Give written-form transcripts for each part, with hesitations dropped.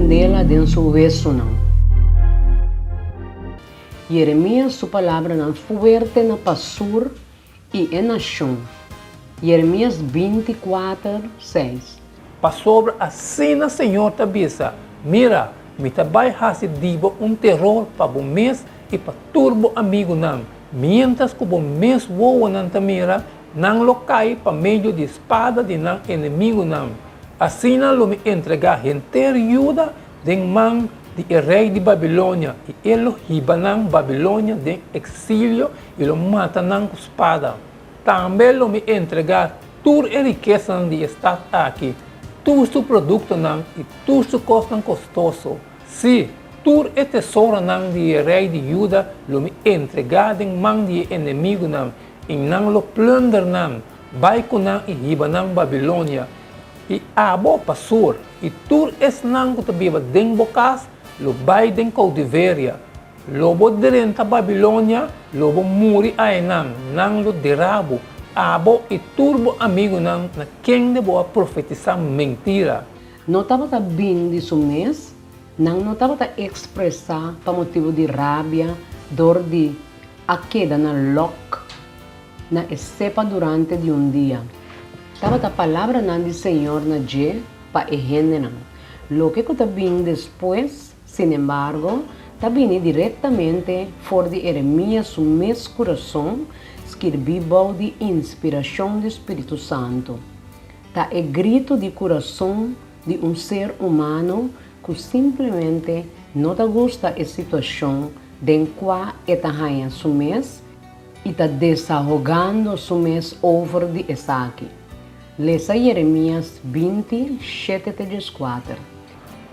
kandela den su wesunan. Yeremías su palabranan fuerte na Pasur i e nashon. Yeremías 24, 6. Pasobra asina Señor ta bisa, Mira, mi ta bai hasi di bo un teror pa bo mes i pa tur bo amigunan, miéntras ku bo mes wowonan ta mira, nan lo kai pa medio di spada di nan enemigunan. Asina lo mi entregá henter Juda den man di e rei di Babilonia, i e lo hiba nan Babilonia den eksilio i lo mata nan ku spada. Tambe lo mi entregá tur e rikesanan di e stat aki, tur su produktonan i tur su kosnan kostoso. Sí, tur e tesoronan di e rei di Juda lo mi entregá den man di e enemigunan, i nan lo plùnder nan, bai ku nan i hiba nan Babilonia. I abo, Pasur, i tur esnan ku ta biba den bo kas lo bai den koutiveria. Lo bo drenta Babilonia, lo bo muri aenan, nan lo dera bo, abo i tur bo amigunan na kende bo a profetisá mentira. No tabata bin di su mes, nan no tabata ekspresá pa motibu di rabia dor di a keda na lòk na e sepa durante di un dia. Tabata palabranan di Señor na dje pa e hendenan. Loke ku ta bin despues, sinembargo, ta bini direktamente for di Eremías su mes kurason, skirbí bou di inspirashon di spiritu santu. Ta e gritu di kurason di un ser humano ku simplemente no ta gusta e situashon den kua e ta haña su mes i ta desahogando su mes over di esaki. Lesa Jeremias 20, shete te 14.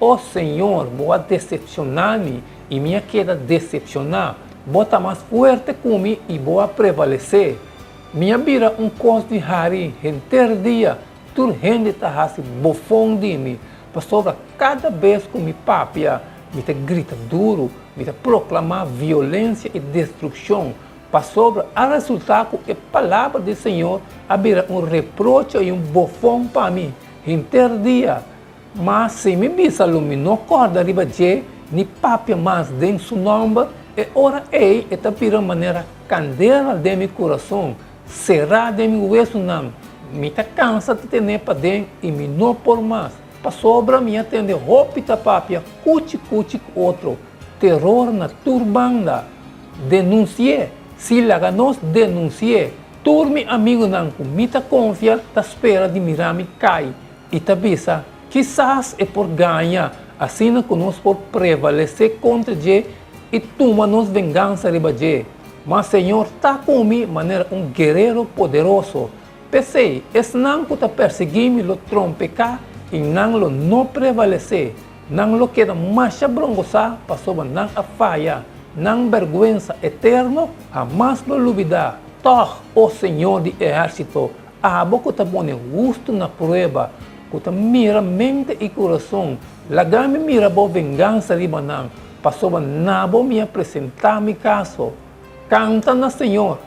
O Señor, bo a desepshoná mi i mi a keda desepshoná. Bo ta mas fuerte ku mi i bo a prevalesé. Mi a bira un kos di hari henter dia, tur hende ta hasi bofon di mi, pasobra kada bes ku mi papia, mi ta grita duru, mi ta proklamá violensia i destrukshon, pasobra a resultá ku e palabra di Señor a bira un reproche i un bofon pa mi henter dia. Ma si mi bisa lo mi no kòrda riba dje ni papia mas den su nòmber, e ora ei e ta bira manera kandela den mi kurason, será den mi wesunan. Mi ta kansa di ten'é paden i mi no por mas, pasobra mi a tende hopi ta papia kuchi kuchi ku otro, teror na tur banda. Denunsi'é! Sí, laga nos denunsi'é! Tur mi amigunan ku mi ta konfia ta spera di mira mi kai. I ta bisa, Kisas e por gaña, asina ku nos por prevalesé kontra dje i tuma nos vengansa riba dje. Ma Señor ta ku mi manera un guerero poderoso. P'esei, esnan ku ta persiguí mi lo trompeká i nan lo no prevalesé. Nan lo keda masha brongosá pasobra nan a faya. Nan bèrgwensa eterno hamas lo lubidá. Tòg, o Señor di ehérsito, Abo ku ta pone hustu na prueba, ku ta mira mente i kurason, laga mi mira bo vengansa riba nan, pasobra na bo mi a presentá mi kaso. Kanta na Señor,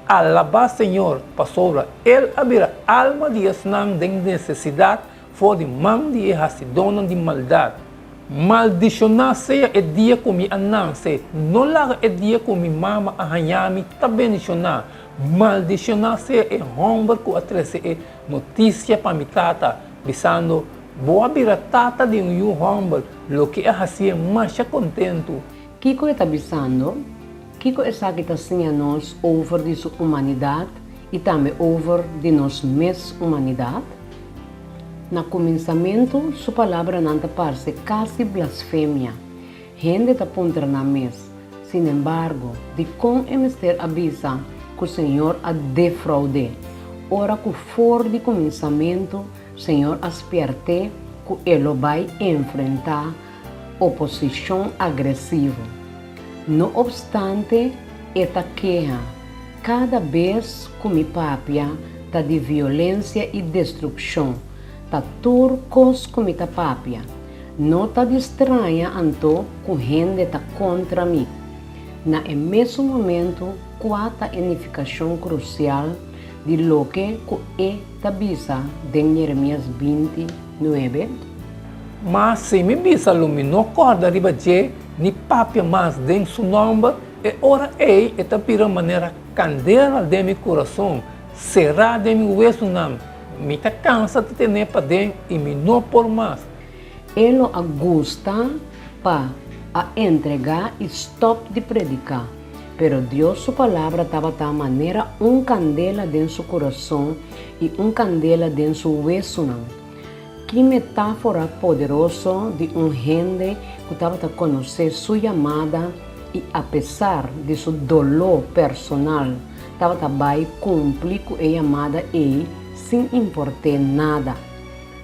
alabá Señor, pasobra El a bira alma di esnan den nesesidat for di man di e hasidónan di maldat. Maldishoná sea e dia ku mi a nanse, no laga e dia ku mi mama a haña mi ta bendishoná. Maldishoná sea e hòmber ku a trese e notisia pa mi tata, bisando, Bo a bira tata di un yu hòmber, loke a hasié masha kontentu. Kiko e ta bisando? Kiko esaki ta siña nos over di su humanidat i tambe over di nos mes humanidat? Na kuminsamentu, su palabranan ta parse kasi blasfemia. Hende ta puntra nan mes, Sinembargo, dikon e mester a bisa ku Señor a defraud'é, ora ku for di kuminsamentu Señor a spièrt'é ku e lo bai enfrentá oposishon agresivo? No opstante, e ta keha, Kada bes ku mi papia ta di violensia i destrukshon, ta tur kos ku mi ta papia. No ta di straña anto ku hende ta kontra mi. Na e mesun momentu kua ta e nifikashon krusial di loke ku e ta bisa den Jeremias 20, 9? Ma si mi bisa lo mi no kòrda riba dje ni papia mas den su nòmber, e ora ei e ta bira manera kandela den mi kurason, será den mi wesunan. Mi ta kansa di ten'é paden i mi no por mas. E lo a gusta pa a entregá i stòp di prediká, pero Dios su Palabra tabata manera un kandela den su kurason i un kandela den su wesunan. Ki metáfora poderoso di un hende ku tabata konosé su yamada i apesar di su doló personal tabata bai kumpli ku e yamada ei sin import'é nada!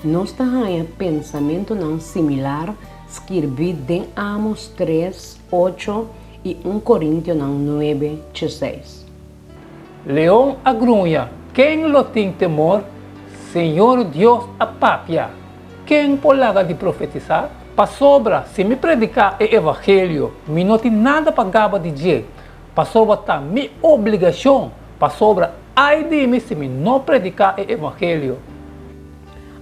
Nos ta haña pensamentunan similar skirbí den Amos tres, ocho i un Korintionan nuebe, dieseis. Leon a gruña, Ken lo tin temor? Señor Dios a papia, Ken por laga di profetisá? Pasobra si mi prediká e evangelio, mi no tin nada pa gaba di dje, pasobra ta mi obligashon, pasobra ai di mi si mi no prediká e evangelio.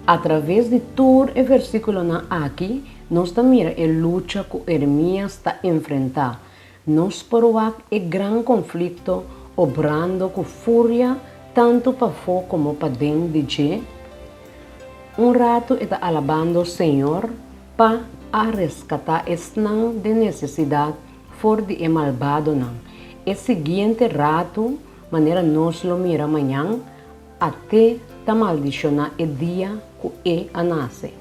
Atraves di tur e versíkulonan aki, nos ta mira e lucha ku Eremías ta enfrentá. Nos por wak e gran konflikto obrando ku furia tantu pafó komo paden di dje. Un ratu e ta alabando Señor pa a reskatá esnan den nesesidat for di e malbadonan. E siguiente ratu, manera nos lo mira mañan, At'é ta maldishoná e dia ku e a nase.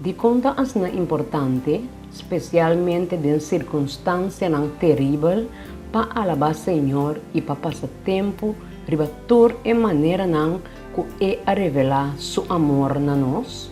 Dikon ta asina importante, spesialmente den sirkunstansianan teribel, pa alabá Señor i pa pasa tempu riba tur e maneranan ku E a revelá Su amor na nos?